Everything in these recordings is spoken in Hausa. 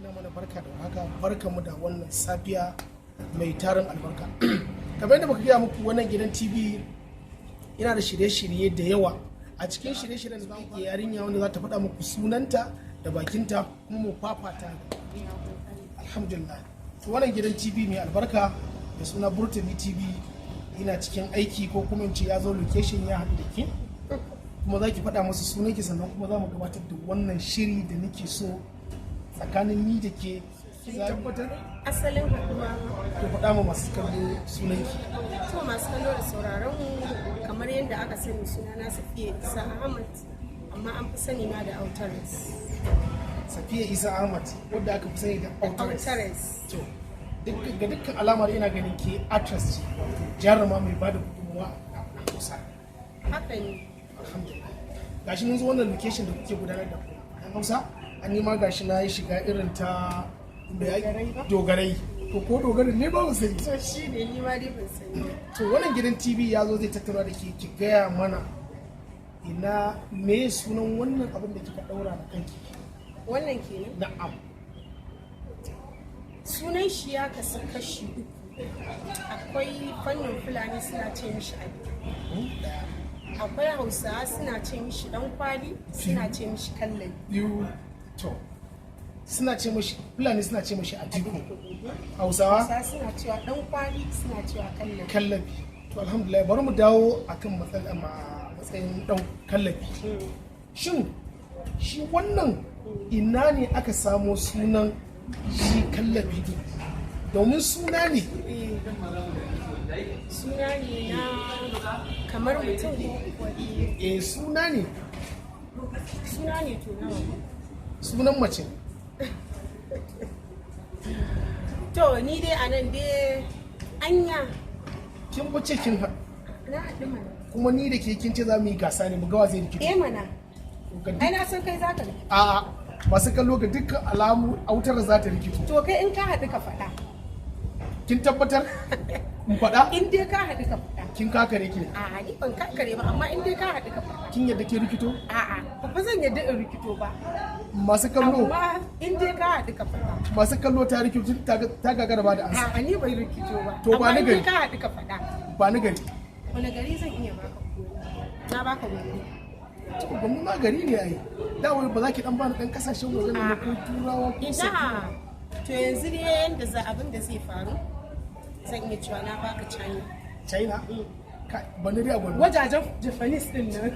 Ina mana barka da haka, barka mu da wannan safiya mai tarin albarka. Kamar yadda muka gaya muku, wannan gidan TV yana da shirye-shirye da yawa. A cikin shirye-shiryen da za yarinya wanda za ta faɗa muku sunanta da bakinta kuma mu fafata. Alhamdulillah. To, wannan gidan TV mai albarka da suna Burtali TV yana cikin aiki, ko kuma in ce ya zo location, ya haɗu da ke, kuma za ki faɗa masu sunanki, sannan kuma za mu gabatar da wannan shiri da nake so tsakanin ni da ke. Za tabbatar. Asalin haɗuwa. To, faɗa ma masu kallo sunanki. To, masu kallo da sauraron mu, kamar yadda aka sani, suna na Safiya Isa Ahmad, amma an fi sani na da Autares. Safiya Isa Ahmad, wadda aka fi sani da Autares. Autares. To, ga dukkan alamar ina ganin ke actress ce, wato jaruma mai bada gudunmuwa a Hausa. Haka ne. Alhamdulillah, gashi mun zo wannan location da kuke gudanar da ku Hausa. An yi ma gashi na yi shiga irin ta Dogarai ba? Dogarai. To, ko dogarin ne ba mu sani. To, shi ne, ni ma dai ban sani ba. To, wannan gidan TV ya zo zai tattauna da ke. Ki gaya mana ina me sunan wannan abin da kika daura na kanki? Wannan kenan. Na'am. Sunan shi ya kasu kashi uku. Akwai fannin Fulani, suna ce mishi abi. Akwai Hausawa, suna ce mishi dan kwali, suna ce mishi kallabi. Biyu. To, suna ce mashi, Fulani suna ce mashi Atiku, Hausawa? Hausawa suna cewa dan kwali, suna cewa kallabi. Kallabi. To, alhamdulillah. Bari mu dawo akan matsayin dan kallabi. Shin shi wannan ina ne aka samo sunan shi kallabi din? Domin suna ne. Suna ne na kamar mutum ko wani? Eh, suna ne. Suna ne, to nawa? Sunan mace. To, ni dai a nan dai anya. Kin bace kin haɗu. Na haɗu mana. Kuma ni da ke kin ce za mu yi gasa ne mu ga wa zai rikito. Eh mana. Ga Ai na san kai zaka rikito. A'a, masu kallo, ga dukkan alamu autar za ta rikito. To, kai in ka haɗu ka faɗa. Kin tabbatar in faɗa? In dai ka haɗu ka faɗa. Kin kakare ke? A'a, ni ban kakare ba, amma in dai ka haɗu ka faɗa. Kin yadda ke rikito? A'a, ba zan yadda in rikito ba. Masu kallo. Amma in dai ka haɗu ka faɗa. Masu kallo, ta rikito, ta gagara ba da ansa. A'a, ni bai rikito ba. To, ba Amma ni in dai gari. ka haɗu ka faɗa. Ba ni gari. Wani gari zan iya baka? Ko na baka Gombe. To, Gombe ma gari ne ai. Da wai ba za ki dan bani dan kasashen waje ne ko Turawa ko Ina. To, yanzu dai yanda za abin da zai faru, zan iya cewa na baka China. China? Kai, ba ni dai a Gombe. Wajajen Japanese din nan.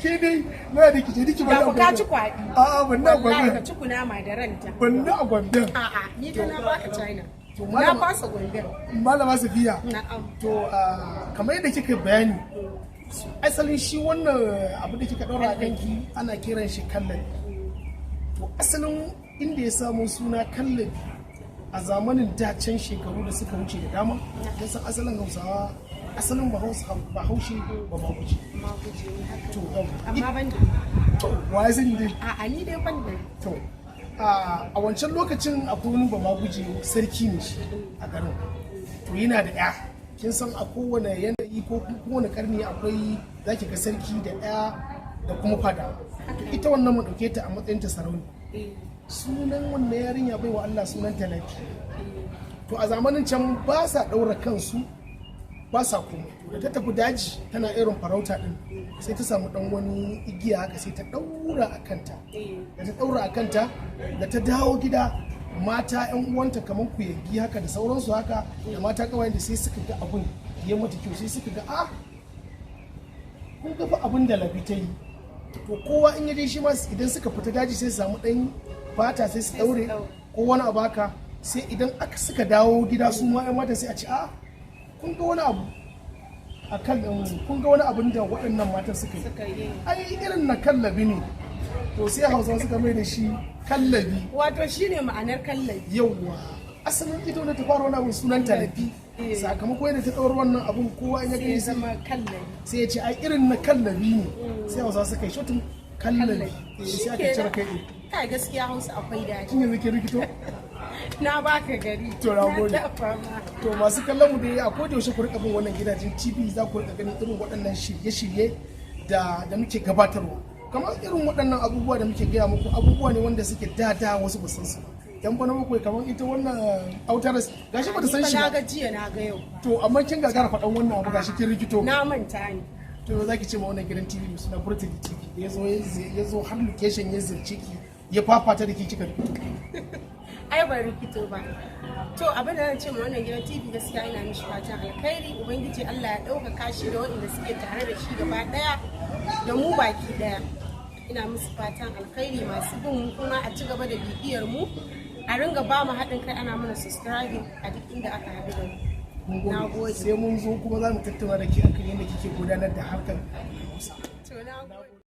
Ke dai na da kike diki ba. Da ku ka ci kwaɗi. A'a, ban na Wallahi ka Gombe. ci kunama da ranta. Ban na a Gombe. A'a, ni dai na baka China. To, Na fasa Gombe. Malama Safiya. Na'am. To, kamar yadda kika bayani, asalin shi wannan abu da kika ɗaura a kanki ana kiran shi kallabi. To, asalin inda ya samo suna kallabi, a zamanin da can, shekaru da suka wuce da dama, don san asalin Hausawa, asalin Bahaushe ba Maguje. Maguje ne haka. To, Amma ban da. To, wa ya sani dai? A'a, ni dai ban da. To, a wancan lokacin akwai wani Bamaguje, sarki ne shi a garin. To, yana da ya. Kin san a kowane yanayi ko kowane karni akwai, zaki ga sarki da ya da kuma fada. To, ita wannan mu dauke ta a matsayin ta sarauni. Sunan wannan yarinya, baiwa Allah, sunan ta Lafi. To, a zamanin can ba sa daura kansu, ba sa komai. To, da ta tafi daji tana irin farauta din, sai ta samu dan wani igiya haka, sai ta daura a kanta. Da ta daura a kanta, da ta dawo gida, mata yan uwanta kamar kuyangi haka da sauransu haka, da mata kawai da sai suka ga abun ya mata kyau, sai suka ga, a kun ga fa abun da Labi ta yi. To, kowa in ya je shi ma, idan suka fita daji, sai su samu dan fata sai su daure ko wani abu haka. Sai idan aka suka dawo gida, su ma yan mata sai a ce, a kun ga wani abu a kan, kun ga wani abun da waɗannan matan suka yi, ai irin na kallabi ne. To, sai Hausawa suka mai da shi kallabi. Wato shine ma'anar kallabi. Yawwa, asalin ita wanda ta fara wani abun sunan Talafi. Sakamakon yadda ta ɗaura wannan abun, kowa in ya Sai gani ya sai zama kallabi. Sai ya ce ai irin na kallabi ne. Sai Hausawa suka yi shotin kallabi. Sai aka cire kai ɗin. Kai, gaskiya Hausa akwai daɗi. Kin yanzu ke rikito. Na baka gari. To, na gode. Tafa ma. To, masu kallon mu dai, a koda yaushe ku rika bin wannan gidajen TV, za ku rika ganin irin waɗannan shirye-shirye da muke gabatarwa. Kamar irin waɗannan abubuwa da muke gaya muku, abubuwa ne wanda suke da wasu ba san su ba. Yan bana bakwai kamar ita wannan autaras gashi ba ta san Ni shi fa na ba. ga jiya, na ga yau. To, amma kin gagara faɗan wannan abu, gashi kin rikito. Na manta ne. To, za ki ce ma wannan gidan TV mai suna Burtali TV da ya zo har location, ya zirce ki, ya fafata da ki, kika rikito? Ai ban rikito ba. To, abin da zan ce ma wannan gidan TV, gaskiya ina mishi fatan alkhairi. Ubangiji Allah ya ɗaukaka shi da waɗanda suke tare da shi gaba ɗaya, da mu baki ɗaya. Ina musu fatan alkhairi. Masu bin mu kuma, a ci gaba da bibiyar mu, a ringa ba mu haɗin kai, ana mana subscribing a duk inda aka haɗu da mu. Mun Na gode. gode. Sai mun zo kuma za mu tattauna da ke akan yadda kike gudanar da harkar Hausa. To, na gode.